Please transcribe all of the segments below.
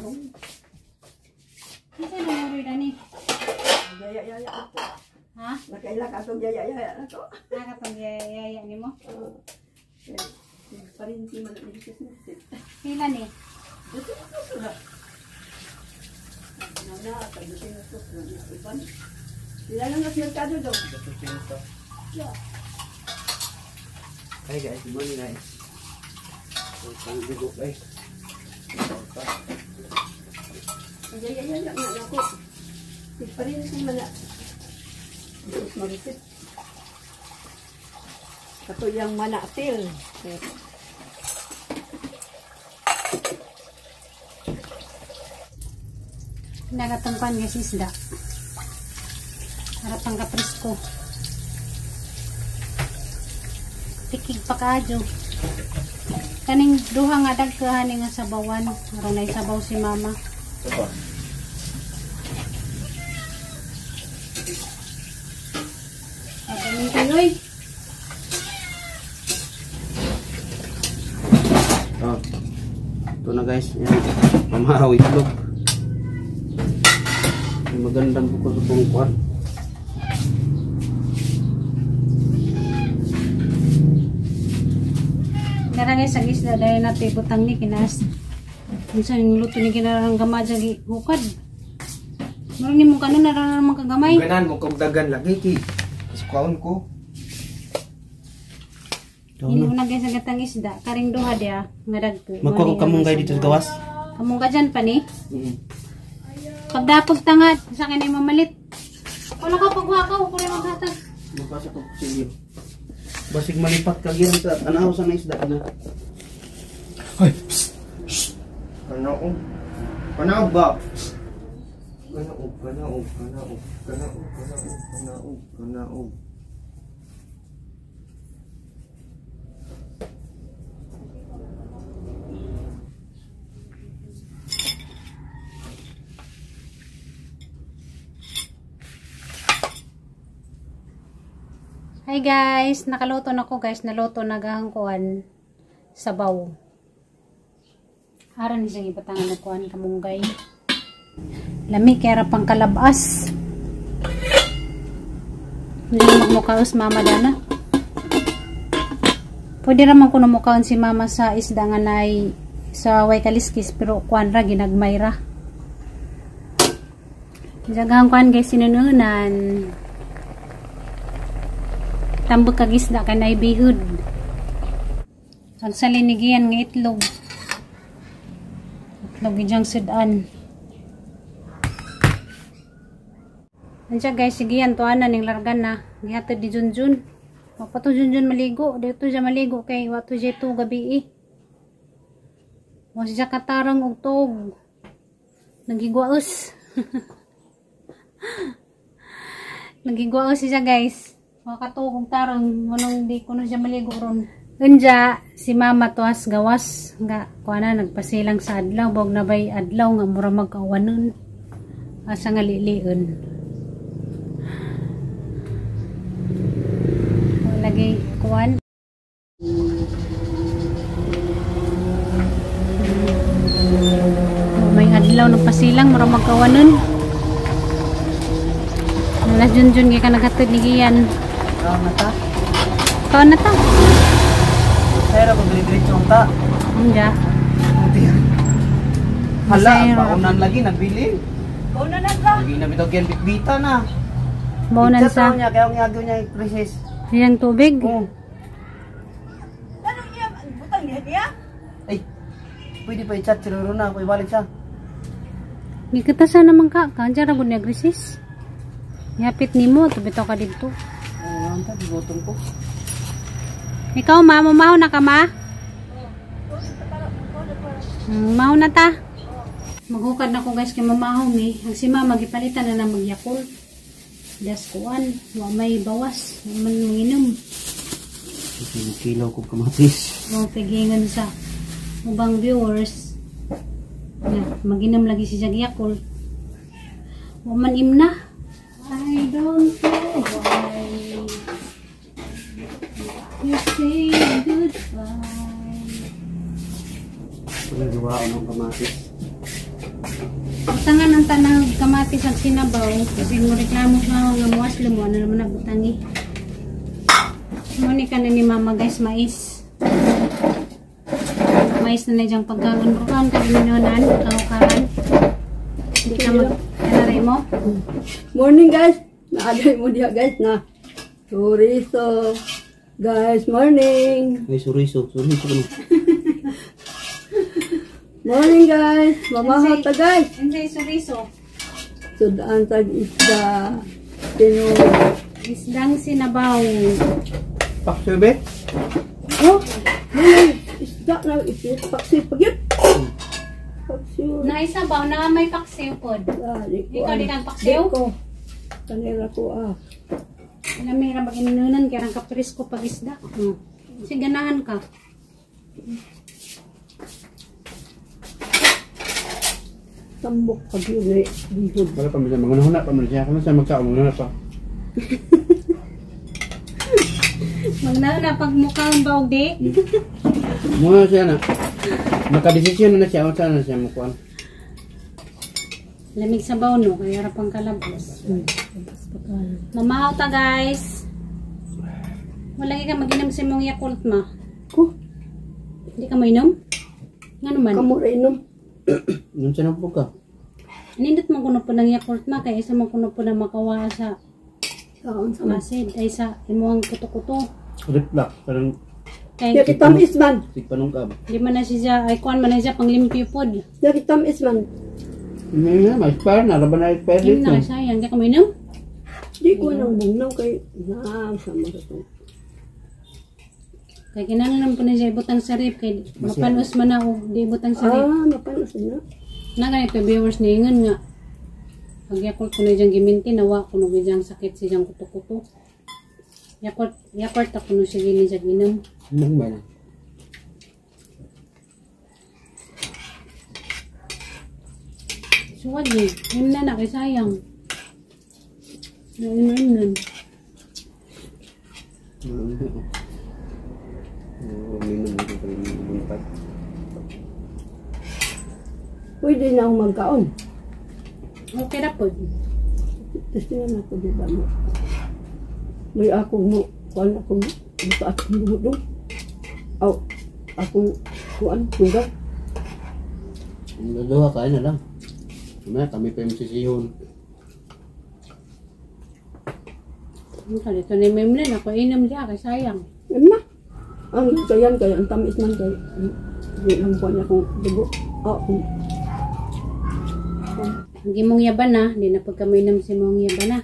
Tahong. Kinsa na mo dani? Yaya-yaya ako. Ha? Nakaila ka itong yaya-yaya na to. Nakatong yaya nimo? Oo. Parinti man ang Jesus na. Pila ni? Na, tagutin na to. Iban. Sila lang nas merkado daw. Yeah. Hi guys, good morning guys. Ang dugo guys. Yaya-yaya nga ako. Parinti man na. Jesus Marisit. Kato yung manatil. Nakatong pan guys isda. Para pang kapresko. Tikig pa kaadyo. Kaning duha nga dagkahan nga sabawan. Aron nay sabaw si mama. Ito. Pagaling kayo oy. Oh. Ito na guys, yan. Pamaraw itlog. May magandang buko sa bungkuan. Kara guys, ang isda dahil natin ibutang ni kinas. Minsan yung luto ni kinarang gamay dyan hukad. Meron ni mong kanon, naroon naman kagamay. Ganan mo kog dagan lagi ki. Sukaon ko. Inuuna guys ang gatang isda. Karing duha diya, nga dagko. Magkuha ko kamunggay dito sa gawas. Kamunggay dyan pa ni. Pagdapog tanga, sa akin ay mamalit. Wala ka pagwa ka, huwag ko rin maghatag. Magpasa ko kutsilyo. Basig malipat ka gyud sa tanaw sa isda na. Ay. Psst. Psst. Kanaog. Kanaog ba? Kanaog, kanaog, kanaog, kanaog, kanaog, kanaog, kanaog. Hi guys, nakaluto na ko guys, naluto na gahang kuan sabaw. Aran ni siyang ibatangan og kuan kamunggay. Lami kay ra pang kalabas. Hindi na magmukaos mama dana. Pwede ra man kuno mukaon si mama sa isda nga nay sa way kaliskis pero kuan ra ginagmay ra. Jagahang kuan guys sinununan. Tambok kag isda kay nay bihud. Ang salinigian nga itlog. Itlog ijang sudan. Andiyan guys, sige yan, tuwa na ning largan na. Gihatod di Junjun. Wapo to Junjun maligo. Dito siya maligo kay wato siya to gabi eh. Wa siya katarang og tuog. Nagigwaos. Nagigwaos siya guys. Makatuog og tarang manong di kuno siya maligo ron. Unja si mama tuas gawas nga kuana na nagpasilang sa adlaw bog na bay adlaw nga mura magkawanon. Asa nga lilion. Lagi kuan. May adlaw nagpasilang mura magkawanon. Nalas Junjun gi ka naghatod ni Gian. Kaon na ta? Kaon na ta. Pero kung diretso ta. Unja. Hala, ang baunan lagi nagbilin. Baunan na ta. Lagi na bitaw gian bitbita na. Baunan sa niya kay ang yagaw niya crisis. Yang tubig. Oo. Ano niya butang niya niya? Ay. Pwede pa i-chat siguro na ako ibalik siya. Gikita sa naman ka, kanja ra gud niya crisis. Yapit nimo to bitaw ka didto. Oo, anta gigutom ko. Ikaw ma, mamaho na ka ma? Maho na ta. Maghukad na ko guys kay mamaho mi. Ang si mama gipalitan na na magyakul. Das kuan, wa may bawas, wa man manginom. Kilo ko kamatis. Mo pigingan sa ubang viewers. Ya, maginom lagi si Jag Yakult. Wa man imna. I don't know why you say goodbye. Ito yung gawa ng kamatis. Butan na kamatis ang sinabaw. Kasi mo reklamo ka nga muas mo. Ano naman nagbutangi. Muni ka na ni mama guys, mais. Mais na na diyang pagkaon. Rukaan ka ininunan, kaukaran. Hindi ka mag... Ano mo? Morning guys. Naaday mo diha guys na. Chorizo. Guys, morning. Ay, suriso. Suriso ko. Morning guys. Mamahaw ta guys. Hindi, suriso. Sudaan tag isda. Tino. Isdang sinabaw. Pakso be? Oh, may isda na isda. Paksi pagyut. Paksi. Na isabaw na may paksiw pod. Ah, di ko. Ikaw di kang paksiw? Di ko. Kanira ko ah. Alam mo, hirap ininunan kaya ang kapresko pag isda. Kasi ganahan ka. Tambok pag yun eh. Bihod. Wala pa man siya. Mangunahuna pa man siya. Kung siya magkaon, mangunahuna pa. Magnahuna pag mukhang baog di. Muna siya na. Makadesisyon na siya. Unsa na siya mukuan. Lamig sa baw no, kaya harap ang kalabos. Mamahaw ta guys. Wala ka mag-inom sa mong Yakult ma. Ko. Hindi ka mainom? Nga naman. Kamu ra inom. Inom siya ng buka. Nindot mo kuno po ng Yakult ma, kaya isa mo kuno po na makawa sa Saon sa man. acid, ay sa imuhang kuto-kuto. Reflux. Parang Kaya Yakitamis man. sigpanong ka ba? di man na siya, ay kuan man na siya panglimpyo pod. Yakitamis man. Hindi na, ma-expire na. Laban na expire Hindi dito. na sayang, di ka mainom? Di ko nang bugnaw kay na sama sa to. Kaya kinahanglan po na siya ibutang sa rep, kay mapanos man na o di ibutang sa rep. Ah, mapanos na. Na ganito viewers ni ingon nga. Pag Yakult ko na diyang giminti, nawa ko na diyang sakit si diyang kuto-kuto. Yakult, Yakult ako na siya gini siya ginom. Ano ba na? Suwag eh. Yun na na, kay sayang. Yun yun yun. Uminom ko pa rin yung buntag. Pwede na akong magkaon. Okay na po. Tapos tingnan ako, di ba mo. May ako mo, kuan ako mo, sa akong buhok. Aw, akong kuan, suga. Ang dalawa, kain na lang. Mamaya kami pa yung sisihon. Dito ni Memlin, ako inom diya, kay sayang. Yan na. Ang kayan kay ang tamis man kay di lang kuan akong dugo. Aw, akong Ang gimong yaban na, di na pagka mainom si mong yaban na.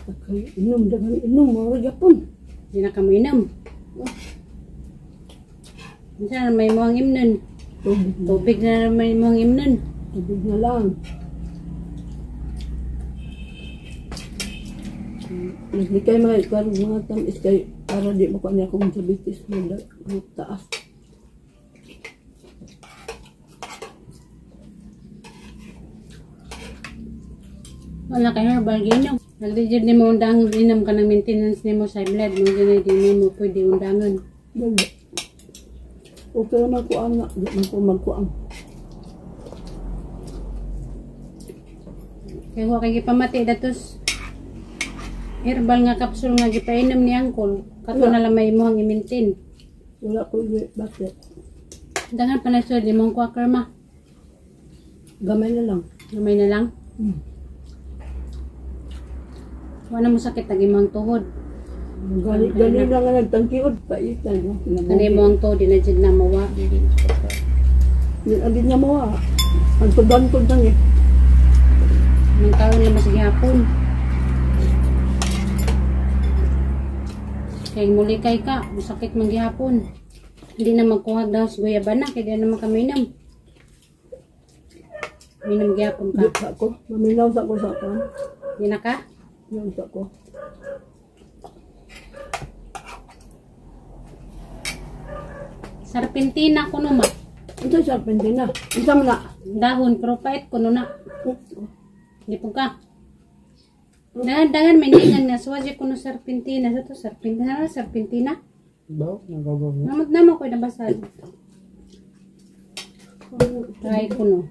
Okay, inom dagan inom mo gyapon. Di na ka mainom. Minsan may muang imnon. Tubig, Tubig na may muang imnon. tubig na lang. Nagbigay mga kuan mga tamis kay para di mo kuan akong diabetes mo taas. Wala kay herbal ginom. Nagdigid ni mo undang inom ka ng maintenance nimo sa blood mo gani di mo pwede undangan. Dali. Okay naman ko ana, di man ko magkuang. Kay wa kay gipamati datos herbal nga kapsul nga gipainom ni angkol. Kato na lang may imong i-maintain. Wala ko bakit. Dangan pa na sud imong quaker ma. Gamay na lang. Gamay na lang. Wala mo sakit ang imong tuhod. Gani gani lang nga nagtangkiod paitan no. Kani mo ang tuhod di na jud na mawa. Di agad niya mo ah. Ang tudan-tud lang eh. Nang kaon lang mas gihapon. Kay muli kay ka, masakit man gihapon. Hindi na magkuha daw sa guyabana na kay di na man kami inom. Minom gihapon Di ka. pa ko. Maminaw sa ko sa kuan. Di na ka? Minaw sa ko. Serpentina kuno ma. Unsa serpentina? Unsa man na? Dahon pero pait kuno na. Di po ka. Dahan-dahan may ningan nga suwaji kuno serpentina. Sa to serpentina, serpentina. Baw, nagabaw. Namot namo ko nabasa. Try kuno.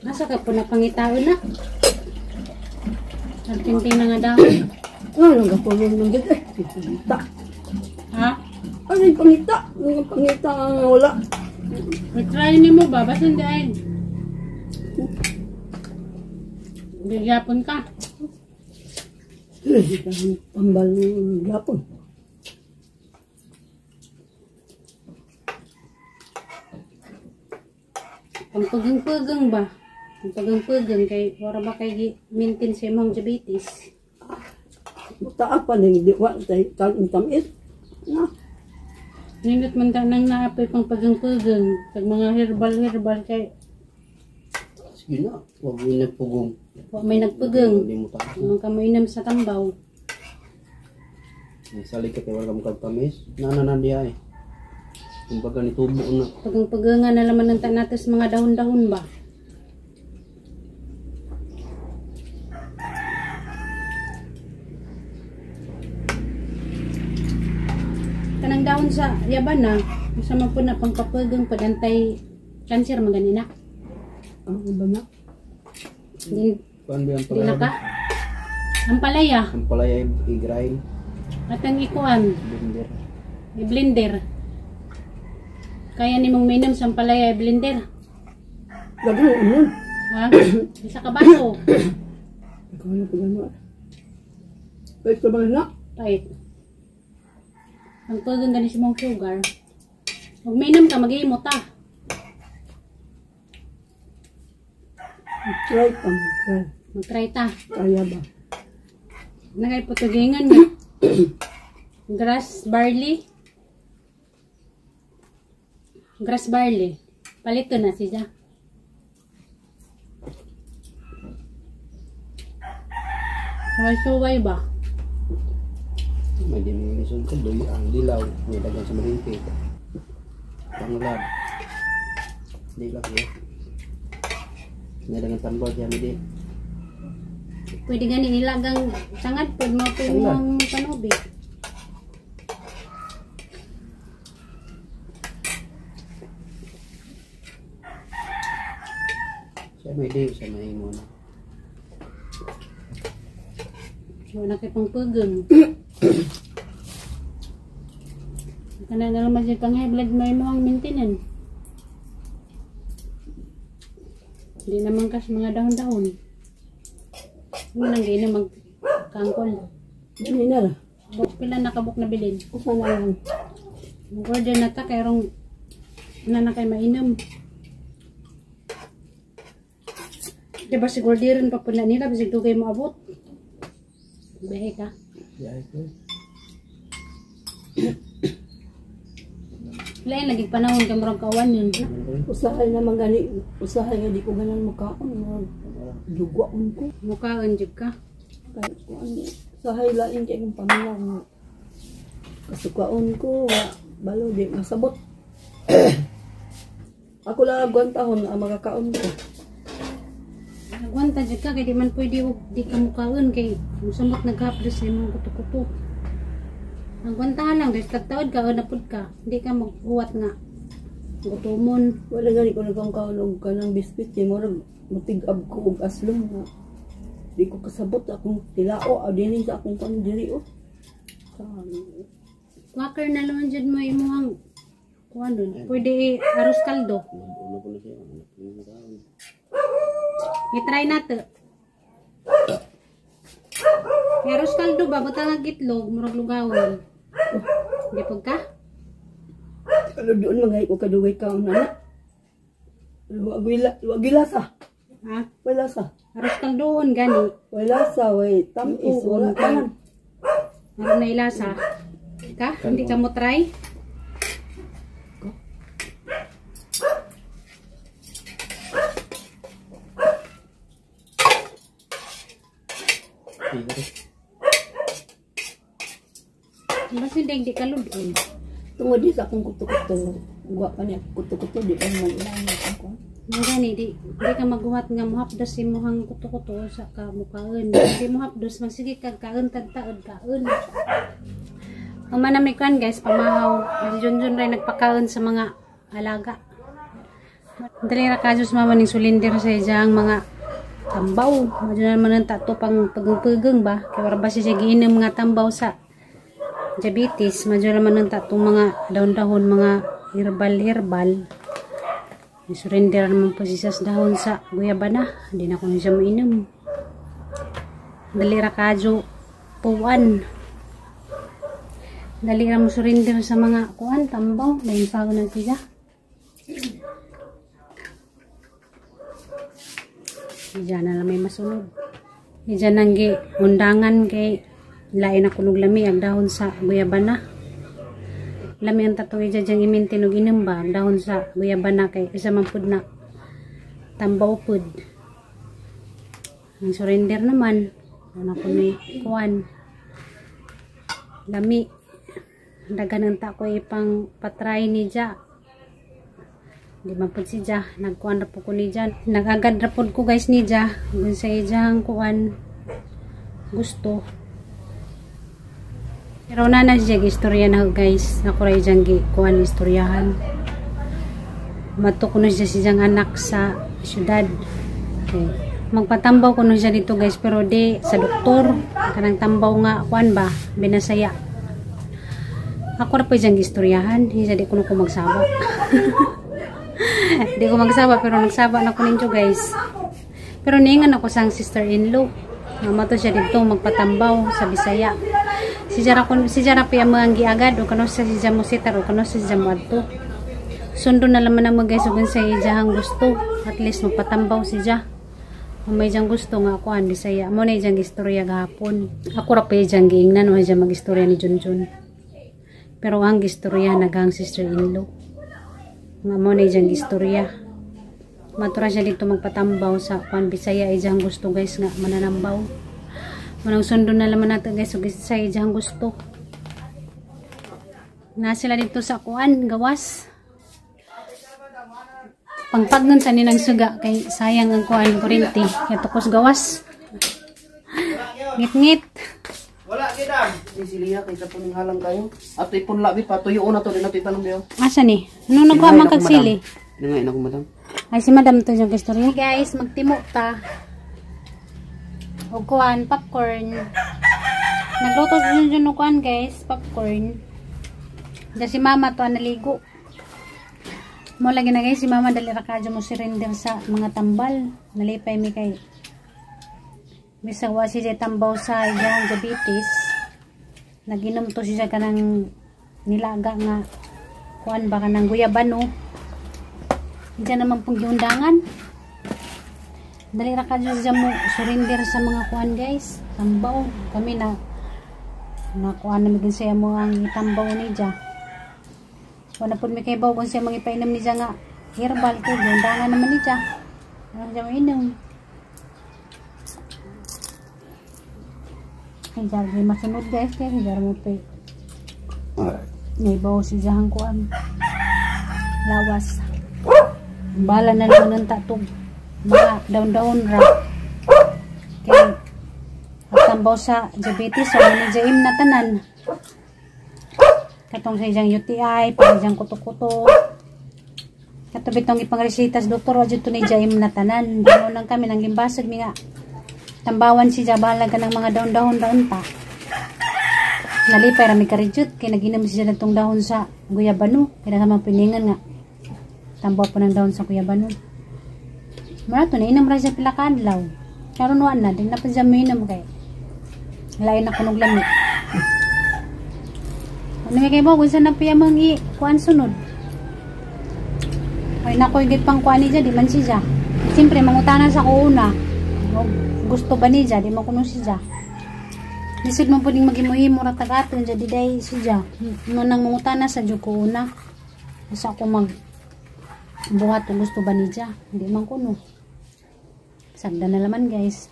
Nasa ka po na pangitaon na? Nagtinting na nga dahon. Ano nga po nung nangyay? Eh, pangita. Ha? Ano yung pangita? Ano yung pangita ang wala? I-try ni mo ba? Basta hindi ay. Bigyapon ka. Pambal ng Japon. Pangpagang-pagang ba? Pangpagang-pagang kay wala ba kay maintain sa imong diabetes? Buta pa ning di wa tay tamis. Na. Nindot man ta nang naapoy pangpagang-pagang kag mga herbal-herbal kay Sige na, wag mo nagpugong. wa may nagpagang. Hindi mo taas. Anong kamoy sa tambaw? Sali ka kay wala ka mukag tamis. Nana na diya eh. Kumbaga nitubo na. Pagang-pagangan na laman ng tanatos mga dahon-dahon ba? Kanang dahon sa yaban na, sa man po na pangpapagang pag anti-cancer magani na. Ang ba na? Di, Kuan ba ang di na palaya? ka? Ang palaya Ang palaya i-grind. at ang ikuan, Blender. i-blender. Kaya ni mong minum sa palaya i-blender. Daghan ano? Ha? Isa ka baso. Ikaw na pag ano. Pwede ka ba na? Pait. Ang pagang gani si mong sugar. Huwag mainom ka, mag-iimot ta. Try pa. Try. Mag-try ta. Kaya ba? Nagay putugingan nga. Grass barley. Grass barley. Palito na siya. Suway-suway ba? May di mo lisod ko. Doy ang dilaw. May dagan sa malingki. Panglad. Di lang eh. May dagan tambal diyan di. Pwede gani nilagang sangad pod mo po ang panubi. Sa may di sa may mo na. Wala kay pang pugong. Kana na naman siya pang high blood may mo ang maintenance. Hindi naman kas mga dahon-dahon. Ano nang gina mag kangkol. Dili na lang. Buk pila nakabuk na bilin. Usa na lang. Mag-order na ta kay rong na na kay mainom. Diba sig orderin pa pula nila bisig dugay mo abot. Behe ka. Diay ko. Lain lagi panahon kay murag kawan yun. Usahay naman gani. Usahay nga di ko ganan makaon. Lugwaon ko. Mukaon jud ka. Kahit ko ano. Usahay lain kay kong paminaw nga. Kasukaon ko. Balo di masabot. Ako lang agwantahon ang makakaon ko. Agwanta jud ka kay di man pwede og di ka mukaon kay musamot naghapdos sa imong kuto-kuto. Agwantahan lang dahil tagtaod ka o napud ka. Hindi ka maghuwat nga gutomon. Wala gani ko nagkang og kanang biskwit kay murag mutig-ab ko og aslom nga. Di ko kasabot akong tilao o dili sa akong kan diri o. Quaker na lang jud mo imong kuan dun. Pwede aros kaldo. I-try nato. Aros kaldo ba butang ang itlog murag lugawon. Di pud ka? Ano doon mga ko kadugay ka na. Wag lasa. Ha? Wala sa. Aros kaldoon gani. Wala sa way tamis wala tanan. Murag na ilasa. Ka? Hindi ka mo try? Basta hindi ka ludon. Tungod di sa akong kuto-kuto. Wa pa niya kuto-kuto di pa man ilan ako. Mga gani, di ka maghuhat nga muhapdos si muhang kuto-kuto sa ka mukaon. Di muhapdos, magsige kag kaon tagtaod kaon. Uma na may kuan guys, pamahaw. Si Junjun rin nagpakaon sa mga alaga. Dali ra ka Diyos mama ning sulinder sa iyang mga tambaw. Madyo na naman ang tato pang pagpugeng ba. Kaya wala ba siya giinom mga tambaw sa diabetes. Madyo naman ang tatong mga dahon-dahon, mga herbal-herbal. Surrender naman po siya sa dahon sa guyabana. Hindi na ko siya mainom. Dali ra kadyo puan. Dali ra mo surrender sa mga kuan tambaw. Dahil pa na siya. Diyan na lang may masunod. Diyan ang undangan kay lain na kunog lami ang dahon sa guyabana. Lami ang tatong ija diyang imintin og inom ba ang dahon sa guyabana kay isa man pud na tambaw pud. Ang surrender naman ano ko ni kuan. Lami daghan ang ta ko ipang patry ni ja. Di man pud si ja, nagkuan ra po ko ni ja. Nagagad ra pud ko guys ni ja. Gun sa ijang kuan gusto. Pero na na siya istorya na guys. Ako ra ijang gi kuan istoryahan. Mato ko na siya siyang anak sa syudad. Okay. Magpatambaw ko na siya dito guys, pero di sa doktor. Kanang tambaw nga kuan ba, binasaya. Ako ra po ijang istoryahan. Hindi di ko na ko magsaba. Di ko magsaba pero nagsaba na ko ninyo guys. Pero niingan ako sa sister-in-law. Mama to siya dito magpatambaw sa Bisaya. Si Jara pa yung mga giagad o kano sa si Jamo sitar o kano sa si Jamo adto. Sundo na laman ang mga guys ug sa ijahang gusto. At least magpatambaw si Ja. Kung may jang gusto nga kuan Bisaya. Mo na ijang istorya gahapon. Ako ra pa ijang giingnan o ijang magistorya ni Junjun. Pero ang istorya nagang sister-in-law. Nga mo na ijang istorya. Matura siya dito magpatambaw sa kuan Bisaya ijang gusto guys nga mananambaw. Manang sundo na laman natin guys ug sa ijang gusto. Na sila dito sa kuan gawas. Pangpagnon sa nilang suga kay sayang ang kuan kuryente. Kaya tukos gawas. Ngit-ngit. Wala kita. Ni siliya kay sa puning halang kayo. Ato ipunla bi patuyo na to di nato itanong biyo. Asa ni? Ano nagkuha man kag sili? Nangay na ko madam. Ay si madam to yung istorya. Guys, magtimo ta. Og kuan popcorn. Nagluto si Junjun og kuan guys, popcorn. Da si mama to naligo. Mo lagi na guys si mama dali ra kadyo mo surrender sa mga tambal. Nalipay mi kay bisag wa siya tambaw sa iyang diabetes. Naginom to siya kanang nilaga nga kuan ba kanang guyabano. Diyan naman pong giundangan. Dali ra kadyo siya mo surrender sa mga kuan guys, tambaw. Kami na nakuan na migin siya mo ang itambaw ni ja. Wala pud mi kay baw kung siya mangipainom ni ja nga herbal kay giundangan naman ni ja. Ano siya mainom. Ay jar may masunod guys kay jar mo pe. May baw si jahang kuan. Lawas. Bala na naman ang tatog. Mga daon-daon ra. Kay tambaw sa diabetes so ni jaim na tanan. Katong sa iyang UTI, para iyang kuto-kuto. Kato bitong ipangreseta sa doktor wa jud to ni jaim na tanan. Dino lang kami nang gimbasag mi nga. Tambawan si bahalag ka ng mga daon-dahon daon ta. Nalipay ra mi karijut kay naginom siya natong dahon sa guyabano. Kaya naman piningan nga tambaw po ng dahon sa guyabano. Mara to nainom ra siya pila ka adlaw. Karon wa na din na pa siya minom kay lain na kunog lami. Ano may kay mo kung saan na piya mang i kuan sunod. Ay nako higit pang kuan niya di man siya. Siyempre mangutana sa ko una. Gusto ba niya di man kuno siya. Lisod man pud ning maghimo-himo ra tag aton di day siya. Mo nang mangutana sa jud ko una. Sa ako mag buhat kung gusto ba niya. Hindi man kuno. Sagda na laman guys.